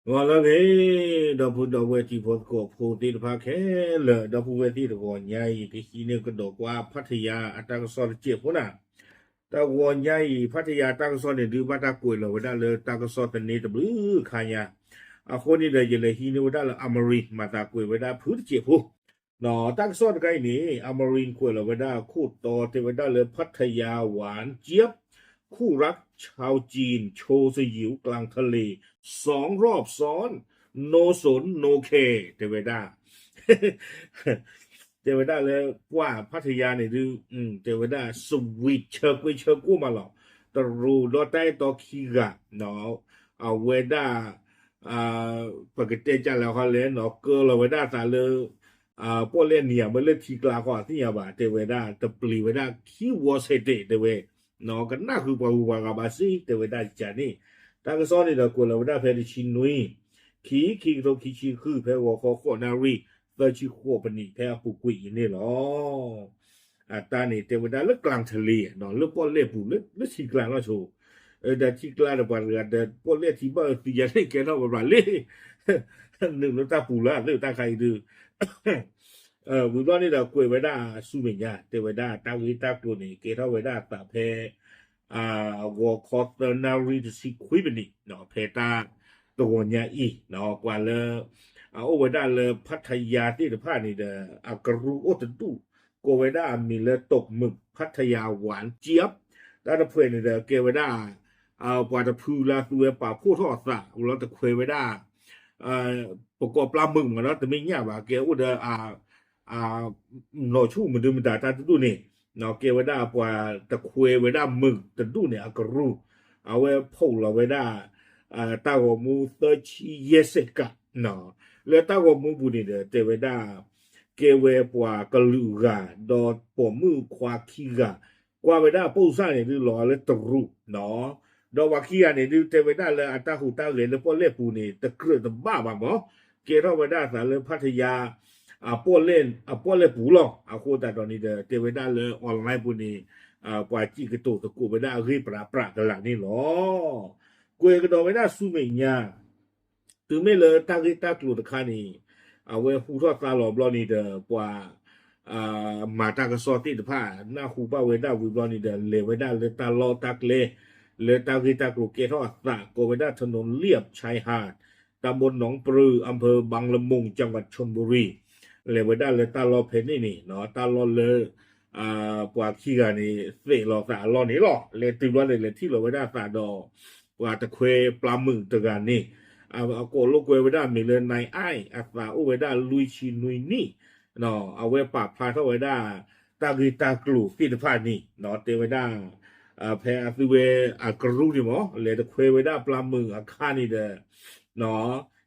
ဂီၤလၢအဂ့ၤ, ဒီပုၢ်ဒီဝဲၢ်တံၤဖိသကိးဖိသ့ၣ်တဖၣ်ခဲလၢာ်, ဒီပုၢ်ဝဲၢ်သ့ၣ်တဂီၤညါအံၤ ကဟံးန့ၢ်ကဒီးကွၢ်ဖါထယါအတၢ်ကစီၣ်တစဲးဖိနၤ, တဂီၤညါအံၤ ဖါထယါအတၢ်ကစီၣ်န့ၣ်ဒုးဘၣ်တၢ်ကွဲးလီၤဝဲဒၣ်လၢတၢ်ကစီၣ်သန့တဘျုးခါညါ, အဃိန့ၣ်ဒီး ယလဲၤဟံးန့ၢ်ဝဲဒၣ်လၢ Amarin မၤသးကွဲးဝဲဒၣ်ဖုတစဲးဖိ တၢ်ကစီၣ်တခါအံၤန့ၣ် Amarin ကွဲးလီၤဝဲဒၣ်ခိၣ်တီတဲဝဲဒၣ်လၢ พัทยาหวานเจี๊ยบ คู่รักชาวจีนโชว์สยิวกลางทะเล สองรอบซ้อน no สน no care တဲဝဲဒၣ် တဲဝဲဒၣ်လၢ ပှၤဖါထယါန့ၣ်ဒုး တဲဝဲဒၣ် sweet ဆၢကွ့ဆၢကိၢ်မးလီၤ, တရူးဒီးတၢ်အဲၣ်တီခံဂၤ အဝဲဒၣ် ပကတဲကလဲၤခီလဲၣ်နီၤ ကၢလီၤဝဲဒၣ်အသးလၢ ပီၣ်လဲၣ်နံၤဧါ မ့ၢ်လၢထံကျါဃီသ့ၣ်ညါဘၣ် တဲဝဲဒၣ် တပျံၤဝဲဒၣ်ခံဝီဆဲးတဲာ်တဲဝဲ, ကနၣ်ဃုာ်ပှၤဂုၤပှၤဂၤဘၣ်စ့ၢ် တဲဝဲဒၣ်ကန့ၣ်, တၢ်ကစီၣ်န့ၣ်ဒီးကွဲးလီၤဝဲဒၣ်ဖဲတဆံနွံ ခံ ခံကထိခံဆံဃု ဖဲဂီၤခီဃိးနၣ်ရံၣ် သၢဆံဃိးပနံး ဖဲအပူၤကွံာ်အံၤန့ၣ်လီၤ. အတၢ်န့ၣ်တဲဝဲဒၣ်လၢ ကလၤထလ့ လၢပီၣ်လဲၣ်ပူၤ လၢထံကျါနီၢ်ဆိ, ဒီးထံကျါဒီးပှၤတဂၤဒီး ပီၣ်လဲၣ်ထံဘၣ်သံယါန့ၣ် ကဲထီၣ်ပှၤလၢ နုာ်လၢတၢ်ပူၤလၢအသ့ၣ်တၢ်ခါအံၤဒုး ဝံၤဘျီန့ၣ်ဒီးကွဲးဝဲဒၣ်ဆူမဲာ်ညါ တဲဝဲဒၣ်တၢ်ဂ့ၢ်တၢ်ကျိၤန့ၣ် ကဲထီၣ်ဝဲဒၣ်အသးဖဲ ဂီၤခီသၢနၣ်ရံၣ်တဆံခွံပနံး ဖဲတၢ်တဂီၤညါအံၤ ပှၤလၢ အအိၣ်ဝဲဒၣ်လၢဖါထယါသ့ၣ်တဖၣ်န့ၣ်ဒီး အကရူၢ်အိၣ်တဒူၣ် ကိးဝဲဒၣ်အမံၤလၢ တိာ်မုၣ်ဖါထယါဝၣ်ကၠံး တၢ်တဖုန့ၣ်ဒီးကဲဝဲဒၣ် ပှၤတဖုလၢအသုဝဲပာ်ဖှိၣ်ထီၣ်အသး လီၤတခွဲးဝဲဒၣ် ပကိးပျၢ်မုၢ်မးဒီး တမ့ၢ်ညၣ်ဘၣ် ကဲအိၣ်ဒီး နီၢ်ဆူၣ်မဒုမတၤတၢ်တဒူၣ်န့ၣ် ကဲဝဲဒၣ်ပှၤတခွဲးဝဲဒၣ်မုၢ်တဒူၣ်န့ၣ် အကရူၢ် အဝဲဖီၣ်လီၤဝဲဒၣ် တၢ်ဂီၤမူသၢဆံယဲၢ်စဲးကး လၢတၢ်ဂီၤမူပူၤန့ၣ်ဒီး တဲဝဲဒၣ် ကဲဝဲပှၤကလုာ်ဂၤ ဒီးပိာ်မုၣ်ခွါခံဂၤ ကွၢ်ဝဲဒၣ်ပိာ်စၣ်န့ၣ်ဒုးလီၤလၢတရူး ဒီးပှၤခံဂၤန့ၣ်ဒုးတဲဝဲဒၣ်လၢအတၢ်ဟူးတၢ်ဂဲၤလၢပီၣ်လဲၣ်ပူၤန့ၣ် တကြၢးတဘၣ်ဘၣ်မး ကဲထီၣ်ဝဲဒၣ်အသးလၢဖါထယါ အပီၣ်လဲၣ်ပူၤလီၤ. အဃိသတးဒီးန့ၣ်ဒီး တဲဝဲဒၣ်လၢ online ပူၤန့ၣ် ပှၤစံးကတိၤသကိးဝဲဒၣ်အဂ့ၢ်ပြးပြးကလာ်န့ၣ်လီၤ. ကွဲးကဒီးဝဲဒၣ်ဆူမဲာ်ညါ တုၤမ့ၢ်လၢတၢ်ဂ့ၢ်တၢ်ကျိၤတခါန့ၣ် အဝဲဟူထီၣ်သါလီၤဘျီန့ၣ်ဒီး ပှၤ မၤတၢ်ကစီၣ်သ့ၣ်တဖၣ် နၢ်ဟူဘၣ်ဝဲဒၣ်ဝံၤဘျီန့ၣ်ဒီး လဲၤဝဲဒၣ်လၢတၢ်လီၢ်တၢ်ကျဲ လၢတၢ်ဂ့ၢ်တၢ်ကျိၤကဲထီၣ်အသး ကိးဝဲဒၣ် ถนนเลียบชายหาด ตำบลหนองปลือ อำเภอบางละมุง จังหวัดชลบุรี လဲၤဝဲဒၣ်လၢတၢ်လီၢ်ဖဲန့ၣ်န့ၣ် တၢ်လီၢ်လၢ ပှၤခံဂၤန့ၣ် သဲးလီၤသးအလီၢ်န့ၣ်လီၤ. လဲၤတုၤဘျီန့ၣ် လဲၤထံၣ်လီၤဝဲဒၣ်အသးဒီး ပှၤတခွဲးပျၢ်မုၢ်တဂၤန့ၣ် အကိးလိာ်ကွဲဝဲဒၣ်အမံၤလၢ နၢၢ်အၢၣ် အသးအိၣ်ဝဲဒၣ်လွံၢ်ဆံနွံနံၣ် အဝဲပာ်ဖျါထီၣ်ဝဲဒၣ် တၢ်ဂ့ၢ်တၢ်ကျိၤသ့ၣ်တဖၣ်န့ၣ် တဲဝဲဒၣ် ဖဲအသုဝဲအကရူၢ်န့ၣ်မး လဲၤတခွဲးဝဲဒၣ်ပျၢ်မုၢ်အခါန့ၣ်ဒီး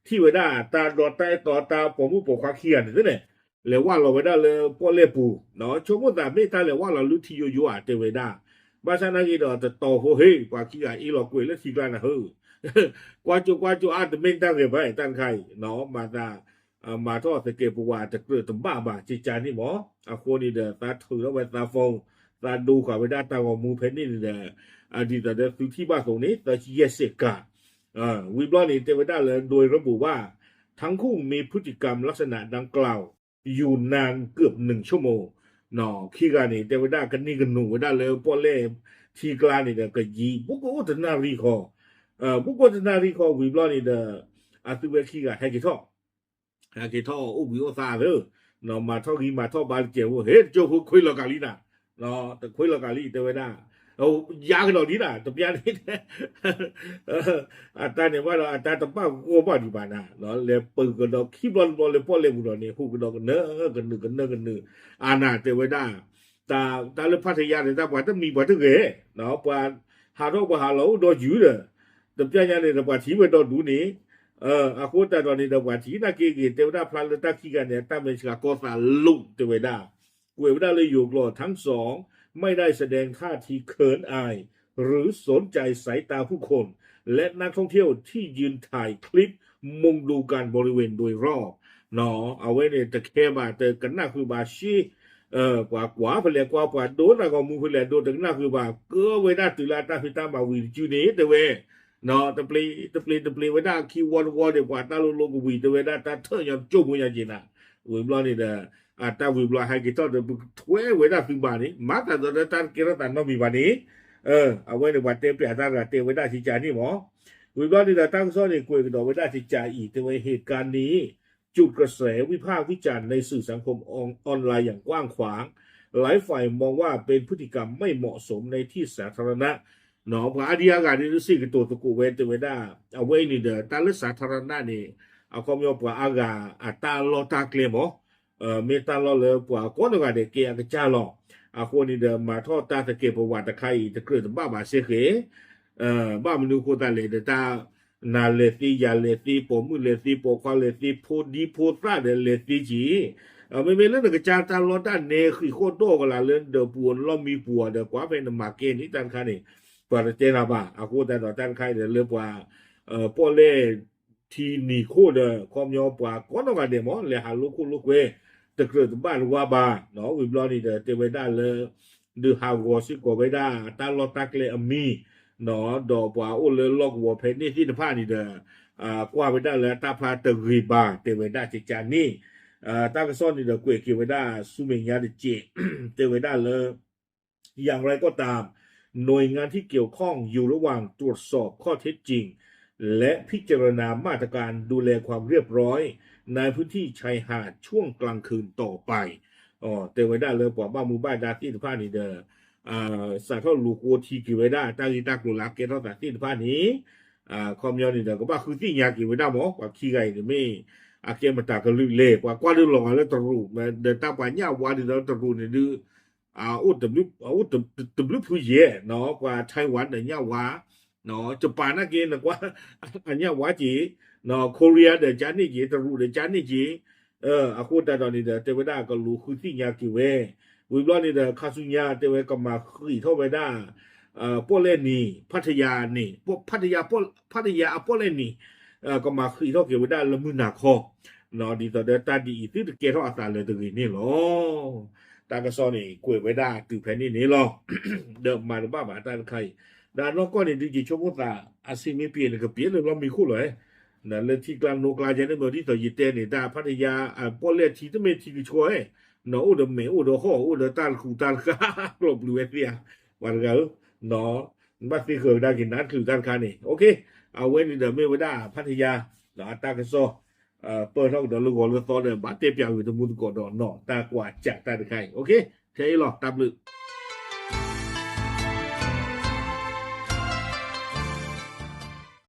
ထံၣ်ဝဲဒၣ်တၢ်ဒီတၢ်အဲၣ်တီတၢ်ပိာ်မုၣ်ပိာ်ခွါခံဂၤန့ၣ်သ့ၣ်န့ၣ် လဲၤဝၢ်လီၤဝဲဒၣ်လၢပီၣ်လဲၣ်ပူၤ ဆိကမိၣ်သးမ့ၢ်တၢ်လဲၤဝၢ်လီၤလၢထံယိယိဧါ တဲဝဲဒၣ် ဘၣ်ဆၣ်နာ်က့ဒီးတတီၤဖိဟ့ၣ် ပှၤခံဂၤအ့ၣ်လီၤကွဲးလၢထံကျါနၤဧၢ ကွၢ်ကၠိကွၢ်ကၠိအါ တမ့ၢ်တၢ်ဂ့ၤဘၣ် တၢ်တခါအံၤ မၤသး မၤထီၣ်သကဲးပဝးတကြၢးတဘၣ်ဘၣ် ကကါန့ၣ်မး အဃိန့ၣ်ဒီး သးထုးထီၣ်ဝဲသး phone သးဒိဃာ်ဝဲဒၣ်တၢ်ဂီၤမူဖဲန့ၣ်န့ၣ်ဒီး ဒ်သိးဒီးသုထံၣ်ဘၣ်အသိးန့ၣ် သၢဆံယဲၢ်စဲးကး ဝံၤဘျီန့ၣ် တဲဝဲဒၣ်လၢ โดยระบุว่า ทั้งคู่มีพฤติกรรมลักษณะดังกล่าว อยู่นานเกือบหนึ่งชั่วโมง ခံဂၤန့ၣ် တဲဝဲဒၣ်ကန့ၢ်ကနိးဝဲဒၣ်လၢပီၣ်လဲၣ်ထံကျါန့ၣ်ဒီး ကယံာ် ဘူးကအိၣ်တနၣ်ရံၣ်ဃီ ဘူးကအိၣ်တနၣ်ရံၣ်ဃီဝံၤဘျီန့ၣ်ဒီး အသုဝဲခံဂၤဟဲက့ၤထီၣ် ဟဲက့ၤထီၣ်အိၣ်ဘှံးအိၣ်သါသၢ မၤထီၣ်ဂံၢ်မၤထီၣ်ဘါတကဲးဖိ ဟ့ၣ်တကၠိဖိခွ့လီၤကးလံနၤ တခွ့လီၤကးလံ တဲဝဲဒၣ် ယါကဒီးလံနၤ တပျၢ်န့ၣ် အတၢ်န့ၣ်ဘၣ်ဒီး အတၢ်တဘၣ်ဂီၢ်ဘၣ်ဒံးဘၣ်နၤ လဲၤပၢၤကဒီးခံဘျီတဘျီလၢပီၣ်လဲၣ်ပူၤဒီးန့ၣ် ဟူးကဒီးကနၢကနၢကနၢ အါနၤတဲဝဲဒၣ် တၢ်လၢဖါထယါန့ၣ် တၢ်ပှၤတမံၤပှၤတဂဲၤ ပှၤဟးထီၣ်ပှၤဟးလီၤအိၣ်ဒီးယုၢ်ဒီး တပျၢ်ညါန့ၣ်ဒီးပှၤထံၣ်ဝဲဒီးဒူန့ၣ် အဃိသတးဒီးန့ၣ်ဒီးပှၤထံၣ်နာ်က့ဂ့ၤ တဲဝဲဒၣ်ဖျါလၢတၢ်ခံဂၤန့ၣ် အတၢ်မဲာ်ဆှးကီသးလိာ်တဲဝဲဒၣ် ကွဲးဝဲဒၣ်လၢယိၤကျိာ် ทั้งสอง ไม่ได้แสดงท่าทีเขินอาย หรือสนใจสายตาผู้คน และนักท่องเที่ยวที่ยืนถ่ายคลิปมุงดูการบริเวณโดยรอบ အဝဲန့ၣ်တခဲဘၣ် တကနၣ်ဃုာ်ဘၣ်ရှ့ ပှၤကွၢ်ဖဲလဲၣ်ကွၢ် ပှၤဒိတၢ်ဂီၤမူဖဲလဲၣ်ဒိ တကနၣ်ဃုာ်ဘၣ် ကၢဝဲဒၣ်တုၤလၢအတၢ်ဖံးတၢ်မၤဝံၤတစုန့ၣ် တဲဝဲ တပျ့ၤတပျ့ၤတပျ့ၤဝဲဒၣ်ခံဝီတဝီဒီး ပှၤတၢ်လိၤလိၤကဝံၤ တဲဝဲဒၣ်တၢ်ထၢၣ်ညီကၠိၣ်ဖိညါက့ၤနၤ, ဝံၤဘျီန့ၣ်ဒီး တၢ်ဝံၤဘျီဟဲက့ၤထီၣ်ဒီး ပကထွဲဝဲဒၣ်သုဘၣ်န့ၣ် မၤသးဒီးတၢ်တကဲထီၣ်သးနီတမံၤဘၣ်န့ၣ်, အဝဲန့ၣ်ပှၤတဲပျးတၢ်တဂၤတဲဝဲဒၣ်ကကန့ၣ်မး, ဝံၤဘျီန့ၣ်ဒီးတၢ်ကစီၣ်န့ၣ် ကွဲးကဒီးဝဲဒၣ်ကကအံၤ တဲဝဲ เหตุการณ์นี้ จุดกระแสวิพากษ์วิจารณ์ในสื่อสังคมออนไลน์อย่างกว้างขวาง หลายฝ่ายมองว่าเป็นพฤติกรรมไม่เหมาะสมในที่สาธารณะ ပှၤအါဒံအါဂၤဒ် စ့ၢ်ကတိၤသကိးဝဲတဲဝဲဒၣ် အဝဲအံၤန့ၣ်ဒီး တၢ်လၢ สาธารณะ န့ၣ် အခီပညီပှၤအါဂၤအတၢ်လီၢ်တၢ်ကျဲမး, မ့ၢ်တၢ်လီၢ်လၢပှၤကိးနီၢ်ဂၤဒဲးကဲအကစၢ်လီၤ. အဃိန့ၣ်ဒီး မၤထီၣ်တၢ်သကဲးပဝးတခါအံၤ တကြၢးတဘၣ်ဘၣ်စ့ၢ်ကီး, ဘၣ်မနုၤအဃိသတးလဲၣ်ဒီး တၢ်နၤလဲၤသ့ ယၤလဲၤသ့ ပိာ်မုၣ်လဲၤသ့ ပိာ်ခွါလဲၤသ့ ဖိဒံဖိသၣ်ဒီးလဲၤသ့က့ၤ, မ့မ့ၢ်လၢနကစၢ်တၢ်လီၢ်တၢ်နဲ ဃံးဃီၣ်ဒီၣ်ကလာ်လၢနဒၢးပူၤအလီၢ်မံပူၤအီၤဒီး ကွၢ်ဖဲနမၤကဲန့ၣ်တၢ်တခါန့ၣ် ပှၤတတဲနၤဘၣ်. အဃိသတးဒီးတၢ်တခါအံၤဒီးလၢပှၤ ပီၣ်လဲၣ်ထံနံၤခိၣ်ဒီး ခီပညီပှၤကိးနီၢ်ဂၤဒဲးမး လဲၤဟးလိာ်ခိၣ်လိာ်ကွဲ တကြၢးတဘၣ်တဝါဘၣ်, ဝံၤဘျီန့ၣ်ဒီး တဲဝဲဒၣ်လၢ ဒုးဟးဂီၤစ့ၢ်ကီးဝဲဒၣ်တၢ်လီၢ်တၢ်ကျဲအမံၤ, ဒီးပှၤအိၣ်လၢလီၢ်ကဝီၤဖဲန့ၣ်သ့ၣ်တဖၣ်န့ၣ်ဒီး ကွၢ်ဝဲဒၣ်လၢတၢ်ဖျါတဂ့ၤဘၣ် တဲဝဲဒၣ်ကကန့ၣ်, တၢ်ကစီၣ်န့ၣ်ဒီးကွဲးက့ၤဝဲဒၣ်ဆူမဲာ်ညါတစဲး တဲဝဲဒၣ်လၢ อย่างไรก็ตาม หน่วยงานที่เกี่ยวข้องอยู่ระหว่างตรวจสอบข้อเท็จจริง และพิจารณามาตรการดูแลความเรียบร้อยในพื้นที่ชายหาดช่วงกลางคืนต่อไป တဲဝဲဒၣ်လၢပှၤဘၣ်မူဘၣ်ဒါသ့ၣ်တဖၣ်န့ၣ်ဒီး စးထီၣ်လူၤဃိထံက့ၤဝဲဒၣ် တၢ်ဂ့ၢ်တၢ်ကျိၤလၢအကဲထီၣ်သးသ့ၣ်တဖၣ်န့ၣ် ခီပညီန့ၣ်ဒီး ကဘၣ်ဃုသ့ၣ်ညါက့ၤဝဲဒၣ်မး ပှၤခံဂၤအံၤန့ၣ်မ့ၢ် အကဲမတၤကလုာ်လဲၣ် ပှၤကွၢ်ဒုးလီၤဂာ်လၢတရူး ဒီးတၢ်ပှၤညၣ်ဝါဒ်သိးတရူးန့ၣ်ဒုး အိၣ်တဘျုးဖုယဲၢ် ပှၤ Taiwan ဒီးညၣ်ဝါ ယပၣ်နာ်က့ နကွၢ် အညၣ်ဝါက့ၤ Korea ဒီးကန့ၢ်က့ၤ တရူးဒီးကန့ၢ်က့ၤ အဃိသတးဒီးန့ၣ်ဒီး တဲဝဲဒၣ်ကလူၤဃုသ့ၣ်ညါက့ၤဝဲ ဝံၤဘျီန့ၣ်ဒီး ခါဆူညါတဲဝဲကမၤဃံးထီၣ်ဝဲဒၣ် ပီၣ်လဲၣ်နံၤ ဖးတယၤန့ၣ် ဖးတယၤ ဖးတယၤအပီၣ်လဲၣ်နံၤ ကမၤဃံးထီၣ်က့ၤဝဲဒၣ်လၢမုၢ်နၤခီ ဒ်သိးဒီးတၢ်ဒ်အံၤသုတကဲထီၣ်အသးလၢၤတဂ့ၤန့ၣ်လီၤ. တၢ်ကစီၣ်န့ၣ် ကွဲးဝဲဒၣ်တုၤဖဲန့ၣ်န့ၣ်လီၤ. ဒီးမၤတဘၣ်ဘၣ်တၢ်တခါအံၤ ဒီးနီၢ်ကီၢ်န့ၣ်ဒုးက့ၤဆိကမိၣ်သး အဆ့မ့ၢ်ပှဲၤန့ၣ် ကပှဲၤလၢလီၢ်မံခိၣ်လီၤဧါ လၢထံကျါနိကျါယဲန့ၣ်မ့ၢ်ဒ်သိးယတဲန့ၣ် တၢ်ဖးတယၤ ပီၣ်လဲၣ်ထံတမ့ၢ်ထံကဆှီဧါ နအိၣ်ဒီးမဲာ်အိၣ်ဒီးဟီၣ် အိၣ်ဒီးတၢ်တဃူးတၢ်တဃာ် ကျိးဘျုးဝဲသ့ဧါ ပှၤတဂၤဧၢ ဘၣ်သ့ဃၢၤကဒါက့ၤနါတချုးတၢ်တခါန့ၣ် အဝဲန့ၣ်ဒီးမ့ၢ်ဝဲဒၣ်ဖးတယၤ အတၢ်ကစီၣ် ပၢၢ်ထီၣ်ကဒီးလၢဂီၤလၢသီဒီး ဘၣ်တဲပၠးဂ့ၤတမူသကိးဒီးနီၢ် တၢ်ကွၢ်စးတၢ်တခါအံၤ ထဲအံၤလီၤ တၢ်ဘျုး